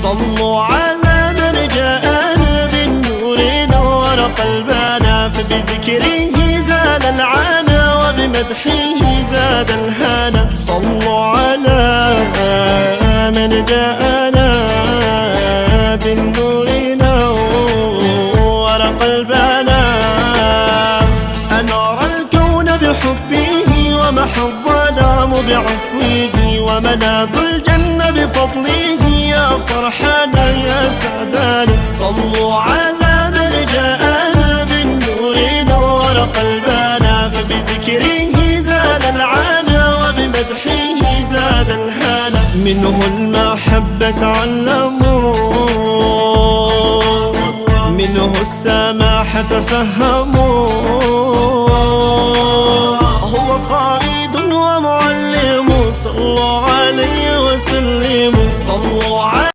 صلوا على من جاءنا بالنور نور قلبنا، فبذكره زال العنا وبمدحه زاد الهانا. صلوا على من جاءنا بالنور نور قلبنا. أنار الكون بحبه ومحى الظلام بعفوه وملاذ الجنة بفضله، يا فرحانا يا سعدانا. صلوا على من جاءنا بالنور نور قلبنا، فبذكره زال العنا وبمدحه زاد الهانا. منه المحبة تعلموا، منه السماحة تفهموا، هو قائد ومعلم، صلوا عليه وسلموا. صلوا عليه.